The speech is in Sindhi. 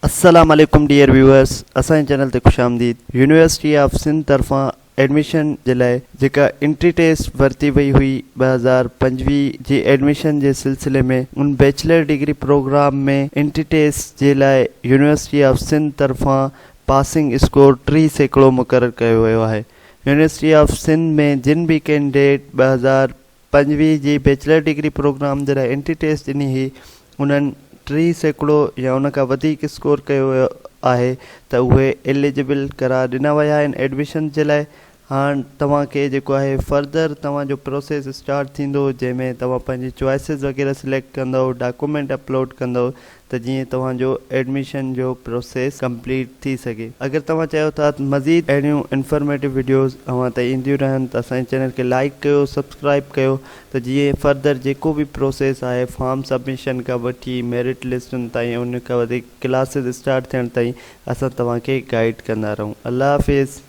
السلام عليڪم ڊيئر ويوئرس اسان جي چينل تي خوش آمديد يونيورسٽي آف سنڌ طرفان ايڊميشن جي لاء جيڪا انٽري ٽيسٽ ورتي وئي هئي 2025 جي ايڊميشن جي سلسلي ۾ ان bachelor degree programme ۾ entry test جي لاء يونيورسٽي آف سنڌ طرفان پاسنگ اسڪور 30% مقرر ڪيو ويو آهي يونيورسٽي آف سنڌ ۾ جن به ڪينڊيڊيٽ 2025 جي بيچلر ڊگري پروگرام جي لاء انٽري ٽيسٽ ڏني هئي انهن 30% يا ان کان وڌيڪ اسڪور ڪيو ويو آهي ته اهي ايليجبل قرار ڏنا ويا آهن ايڊميشن جي لاء هاڻ توهان کي جيڪو آهي فردر توهان جو پروسيس اسٽارٽ ٿيندو جنهن ۾ توهان پنهنجي چوائسز وغيره سليڪٽ ڪندؤ ڊاڪومينٽ اپلوڊ ڪندؤ ته جيئن توهان جو ايڊميشن جو پروسيس ڪمپليٽ ٿي سگهي. اگر توهان چاهيو ٿا ته مزيد اهڙيون انفارميٽو وڊيوز اوهان تائين اينديون رهن ته اسان جي چينل کي لائيڪ ڪيو سبسڪرائيب ڪيو ته جيئن فردر جيڪو به پروسيس آهي فارم سبميشن کان وٺي ميرٽ لسٽن تائين ان کان وڌيڪ ڪلاسز اسٽارٽ ٿيڻ تائين اسان توهان کي گائيڊ ڪندا رهون الله حافظ.